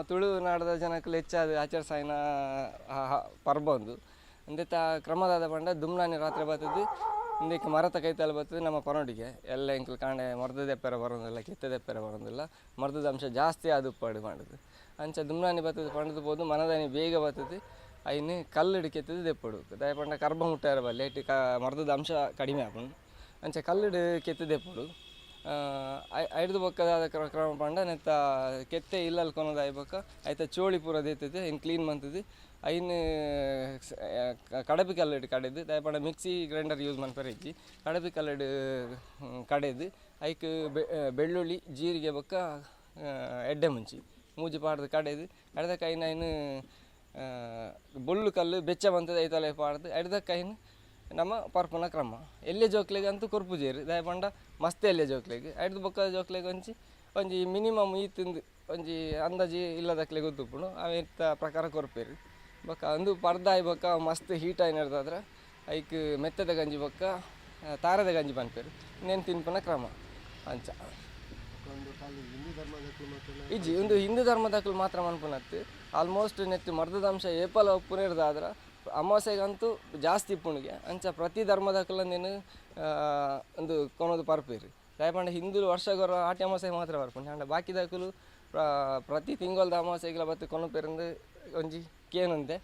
ತುಳುನಾಡದ ಜನಕ್ಕುಲು ಹೆಚ್ಚಾದ್ ಆಚರಿಸಾಯಿನ ಪರ್ಬ ಉಂದು. ಉಂದೆತ ಕ್ರಮದಾದ ಪಂಡ ದುಮ್ನಾನಿ ರಾತ್ರೆ ಬತ್ತುದು ಉಂದೆಕ್ ಮರತ ಕೈತಲ್ ಬತ್ತುದು ನಮ್ಮ ಪನೊಡಿಗೆ ಎಲ್ಲೆ ಎಂಕುಲು ಕಾಂಡೆ ಮರ್ದ್ ದೆಪ್ಪೆರೆ ಬರೊಂದುಲ್ಲ, ಕೆತ್ತೆ ದೆಪ್ಪೆರೆ ಬರೊಂದುಲ್ಲ, ಮರ್ದದ ಅಂಶ ಜಾಸ್ತಿ ಆದುಪ್ಪಡು ಪಂಡುದು. ಅಂಚ ದುಮ್ನಾನಿ ಬತ್ತುದು ಪಂಡುದು ಪೋದು ಮನದಾನಿ ಬೇಗ ಬತ್ತುದು ಐನ್ ಕಲ್ಲುಡು ಕೆತ್ತುದು ದೆಪ್ಪೊಡು. ದಾಯೆ ಪಂಡ ಕರ್ಬ ಮುಟ್ಟೆರೆ ಬಲ್ಲಿ ಐಟ್ ಮರ್ದದ ಅಂಶ ಕಡಿಮೆ ಆಪುಂಡು. ಅಂಚ ಕಲ್ಲುಡು ಕೆತ್ತು ದೆಪ್ಪೊಡು. ಐಡ್ದ್ ಬೊಕ್ಕ ದಾದ ಕ್ರಮ ಪಂಡ ನೆತ್ತ ಕೆತ್ತೆ ಇಲ್ಲಲ್ ಕೊನೊದಾಯಿ ಬೊಕ್ಕ ಐತ ಚೋಳಿ ಪೂರ ದೆತ್ತುದು ಐನ್ ಕ್ಲೀನ್ ಮಂತುದು ಐನ್ ಕಡಪಿ ಕಲ್ಲುಡು ಕಡೆದು, ದಾಯೆ ಪಂಡ ಮಿಕ್ಸಿ ಗ್ರೈಂಡರ್ ಯೂಸ್ ಮನ್ಪೆರೆ ಇಜ್ಜಿ. ಕಡಪಿ ಕಲ್ಲುಡು ಕಡೆದು ಐಕ್ ಬೆಳ್ಳುಳ್ಳಿ, ಜೀರಿಗೆ ಬೊಕ್ಕ ಎಡ್ಡೆ ಮುಂಚಿ ಮೂಜಿ ಪಾಡ್ದ್ ಕಡೆದು ಐಡ್ದಕ್ಕ ಐನ್ ಐನ್ ಬೊಲ್ಲು ಕಲ್ಲು ಬೆಚ್ಚ ಮಂತುದು ಐತಲೇ ಪಾಡ್ದು ಐಡ್ದಕ್ಕ ಐನ್ ನಮ್ಮ ಪರ್ಪುನ ಕ್ರಮ. ಎಲ್ಯ ಜೋಕ್ಲೆಗ್ ಅಂತೂ ಕೊರ್ಪುಜೆರ್, ದಾಯೆ ಪಂಡ ಮಸ್ತ್ ಎಲ್ಯ ಜೋಕ್ಲೆಗ್. ಐಡ್ದ್ ಬೊಕ್ಕ ಜೋಕ್ಲೆಗ್ ಒಂಜಿ ಒಂಜಿ ಮಿನಿಮಮ್ ಈತುಂದು ಒಂಜಿ ಅಂದಾಜಿ ಇಲ್ಲದಕ್ಲೆಗ್ ಗೊತ್ತುಪ್ಪುಂಡು ಅವೆತ್ತ ಪ್ರಕಾರ ಕೊರ್ಪೆರ್. ಬೊಕ್ಕ ಉಂದು ಪರ್ದಾಯಿ ಬೊಕ್ಕ ಮಸ್ತ್ ಹೀಟ್ ಆಯಿನೆಡ್ದಾತ್ರ ಐಕ್ ಮೆತ್ತೆದ ಗಂಜಿ ಬೊಕ್ಕ ತಾರೆದ ಗಂಜಿ ಪನ್ಪೆರ್, ಉಂದೆನ್ ತಿನ್ಪುನ ಕ್ರಮ ಅಂಚ. ಇಜ್ಜಿ, ಉಂದು ಹಿಂದೂ ಧರ್ಮದಕುಲು ಮಾತ್ರ ಮನ್ಪುನತ್ತ್. ಆಲ್ಮೋಸ್ಟ್ ನೆಟ್ಟ್ ಮರ್ದದ ಅಂಶ ಏಪಲ ಉಪ್ಪುನೆಡ್ದಾತ್ರ ಅಮಾವಾಸ್ಯೆಗಂತೂ ಜಾಸ್ತಿ ಇಪ್ಪುಂಡುಗೆ. ಅಂಚ ಪ್ರತಿ ಧರ್ಮದಕುಲು ಉಂದೆನ್ ಉಂದು ಕೊನೊದು ಪರ್ಪೆರ್. ದಾಯೆ ಪಂಡ ಹಿಂದೂಲು ವರ್ಷಗೊರ ಆಟಿ ಅಮಾವಾಸ್ಯೆ ಮಾತ್ರ ಬರ್ಪುಂಡು, ಆಂಡ ಬಾಕಿದಕುಲು ಪ್ರತಿ ತಿಂಗೊಲ್ದ ಅಮಾವಾಸ್ಯೆಗ್ಲ ಬತ್ತ್ ಕೊನೊಪೆರಂದು ಒಂಜಿ ಕೇನುಂದೆ.